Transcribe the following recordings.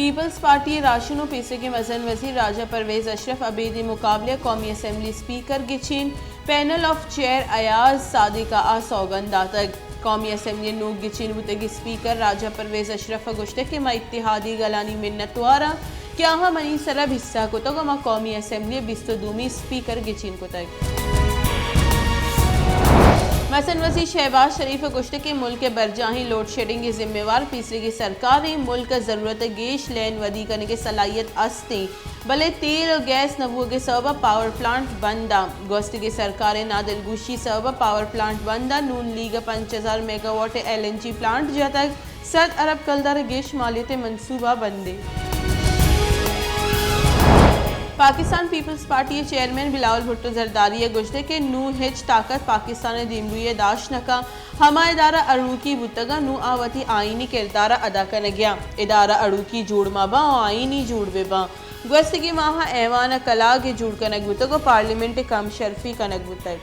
Peoples party ءِ راہشون ءُ پیسریگیں مزن وزیر راجہ پرویز اشرف ءَ ابیدی مقابلہ ءَ قومی اسمبلی اسپیکر گچین پینل آف چیئر ایاز صادق ءَ سوگند داتگ۔ قومی اسمبلی ءِ نوک گچین بوتگیں اسپیکر راجہ پرویز اشرف ءَ گوشتگ کہ ما اتحادی گلانی منتوار آں کہ آہاں منی سر ءَ بھسہ کتگ ءُ ما قومی اسمبلی ءِ بیست ءُ دومی اسپیکر گچین کتگ۔ مزن وزیر شہباز شریف ءَ گوشتگ کہ ملک ءِ برجاہیں لوڈ شیڈنگ ءِ ذمہ وار پیسریگیں سرکار ایں، ملک ءَ ضرورت ءَ گیش لین ودی کنگ ءِ صلاحیت است ایں، بلے تیل ءُ گیس نہ بوگ ءِ سبب ءَ پاور پلانٹ بند آں۔ گوستگیں سرکار ءِ نادلگوشی ءِ سبب ءَ پاور پلانٹ بند آں، نون لیگ ءَ پنچ ہزار میگا واٹ ءِ ایل این جی پلانٹ جتگ۔ سد ارب کلدار ءَ گیش مالیت ءِ منصوبہ بندیں۔ پاکستان پیپلز پارٹی ءِ چیئرمین بلاول بھٹو زرداری ءَ گوشتگ کہ نوں ہچ طاقت پاکستان ءِ دیمروئی ءَ داشت نہ کنت، ہما ادارہ اڑوکی بوتگ انت، نوں آ وتی آئینی کردار ءَ ادا کنگ ءَ انت۔ ادارہ اڑوکی جوڑ مہ باں ءُ آئینی جوڑ بہ باں۔ گوستگیں ماہ ءَ ایوان ءِ کلاگ ءَ جوڑ کنگ بوتگ ءُ پارلیمنٹ ءِ کم شرفی کنگ بوتگ۔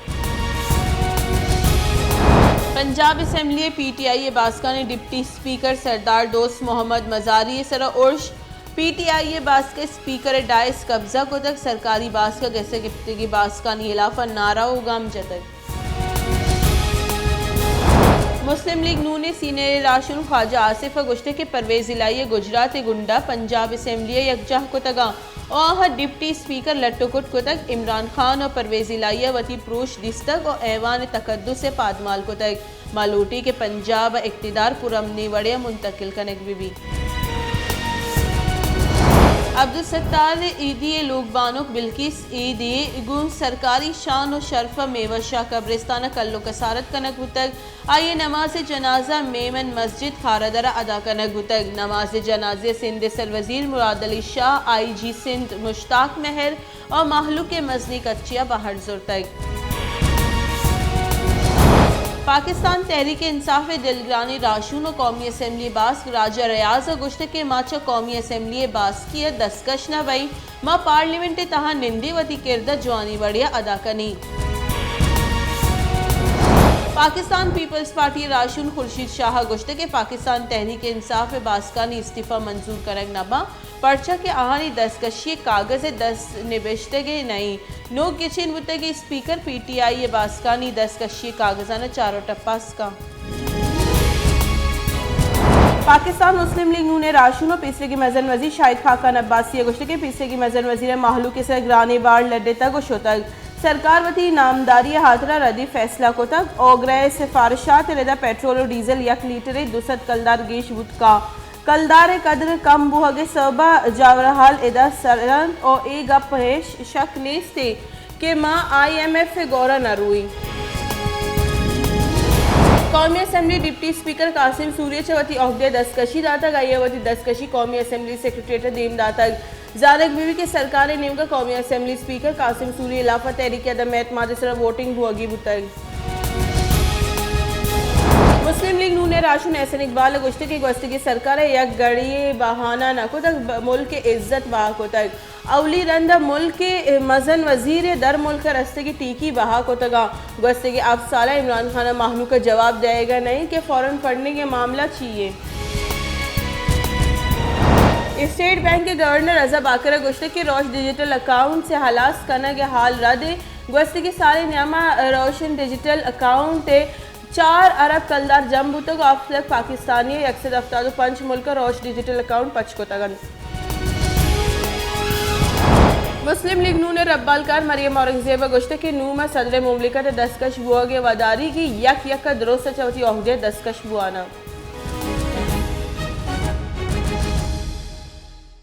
پنجاب اسمبلی ءِ پی ٹی آئی ءِ باسکانی ڈپٹی اسپیکر سردار دوست محمد مزاری ءِ سر ءَ ارش، پی ٹی آئی ءِ باسک ءِ اسپیکر ءَ ڈائس قبضہ کتگ، سرکاری باسک ءَ گس ءَ گپتگیں باسکانی ہلاف ءَ نعرہ ءُ گام جتگ۔ مسلم لیگ نون ءِ سینئر راہشون خواجہ آصف ءَ گوشتگ کہ پرویز الہی ءَ گجرات ءِ گونڈا پنجاب اسمبلی ءَ یکجاہ کتگ انت ءُ آہاں ڈپٹی اسپیکر لٹ ءُ کٹ کتگ۔ عمران خان ءُ پرویز الہی ءَ وتی پروش دیستگ ءُ ایوان ءِ تقدس ءَ پادمال کتگ۔ ما لوٹیں کہ پنجاب ءِ اقتدار پرامنیں وڑے ءَ منتقل کنگ بہ بیت۔ عبدالستار ایدی ءِ لوگ بانک بلقیس ایدی گوں سرکاری شان ءُ شرف ءَ میوہ شاہ قبرستان ءَ کل ءُ کسارت کنگ بوتگ۔ آئی ءِ نماز جنازہ میمن مسجد خارادر ءَ ادا کنگ بوتگ۔ نماز جنازہ ءَ سندھ ءِ سروزیر مراد علی شاہ، آئی جی سندھ مشتاق مہر، ءُ مہلوک ءَ مزنیں کچے ءَ بہر زرتگ۔ پاکستان تحریک انصاف ءِ دلگرانیں راہشون ءُ قومی اسمبلی ءِ باسک راجہ ریاض ءَ گوشتگ کہ ما چہ قومی اسمبلی ءِ باسکی ءَ دستکش نہ بئیں، ما پارلیمنٹ ءِ تہا نندیں وتی کرد ءَ جوانیں وڑے ءَ ادا کنیں۔ پاکستان پیپلز پارٹی ءِ راہشون خورشید شاہ ءَ گوشتگ کہ پاکستان تحریک انصاف ءِ باسکانی استعفی منظور کنگ نہ باں۔ پرچا کہ آہانی دستکشی ءِ کاگد ءِ دست نبشتگ ءَ نہ اِنت۔ نوک گچین بوتگیں اسپیکر پی ٹی آئی ءِ باسکانی دستکشی ءِ کاگداں چار ءُ ٹپاس کنت۔ پاکستان مسلم لیگ نون ءِ راہشون ءُ پیسریگیں مزن وزیر شاہد خاقان عباسی ءَ گوشتگ کہ پیسریگیں مزن وزیر ءَ مہلوک ءِ سر گرانیں بار لڈتگ ءُ شتگ۔ سرکار وتی نامداری ءِ ہاترا ردی فیصلہ کتگ۔ اوگرہ ءِ سفارشات ءِ ردا پیٹرول ءُ ڈیزل یک لیٹرے دو سد کلدار گیش بوت کا۔ کلدار ءِ قدر کم بوہگ ءِ سبب ءَ جاورحال ادا سر انت ءُ اے گپ ءَ ہچ شک نیست کہ ما آئی ایم ایف ءِ گور ءَ نہ روئیں۔ قومی اسمبلی ڈپٹی اسپیکر قاسم سوری ءَ چہ وتی عہدہ ءَ دستکشی داتگ، آئی ءَ وتی دستکشی قومی اسمبلی سیکرٹریٹ ءَ دیم داتگ۔ زانگ بہ بیت کہ سرکار ءِ نیمگ ءَ قومی اسمبلی اسپیکر قاسم سوری ءِ ہلاف ءَ تحریک عدم اعتماد ءِ سرا ووٹنگ بوہگی بوتگ۔ مسلم لیگ نون ءِ راہشون احسن اقبال ءَ گوشتگ کہ گوستگیں سرکار ءَ یک گڑی ءَ بہانہ نہ کتگ، ب-، ملک ءِ عزت بہا کتگ۔ اولی رند ءَ ملک ءِ مزن وزیر ءِ در ملک ءَ رستگیں ٹیکی بہا کتگ انت۔ گوستگیں ہپت سال ءَ عمران خان ءَ مہلوک ءَ جواب دئیگ ءَ نہ اِنت کہ فوراً فنڈنگ ءِ معاملہ چی اِنت۔ اسٹیٹ بینک ءِ گورنر رضا باقر ءَ گوشتگ کہ روش ڈیجیٹل اکاؤنٹس ءِ ہلاس کنگ ءِ حال رد اِنت۔ گوستگیں سال ءِ نیام ءَ روشن ڈیجیٹل اکاؤنٹ ءِ چار ارب کلدار جم بوتگ ءُ ہفت لکھ پاکستانی ءَ یک سد ہفتاد ءُ پنچ ملک ءَ روش ڈیجیٹل اکاؤنٹ پچ کتگ انت۔ مسلم لیگ نون ءِ ربالکار مریم اورنگزیب ءَ گوشتگ کہ نوں ما صدر مملکت ءِ دستکش بوہگ ءِ وداریگ ایں، یک یک ءَ درست ءَ چہ وتی عہدہ ءَ دستکش بوان آں۔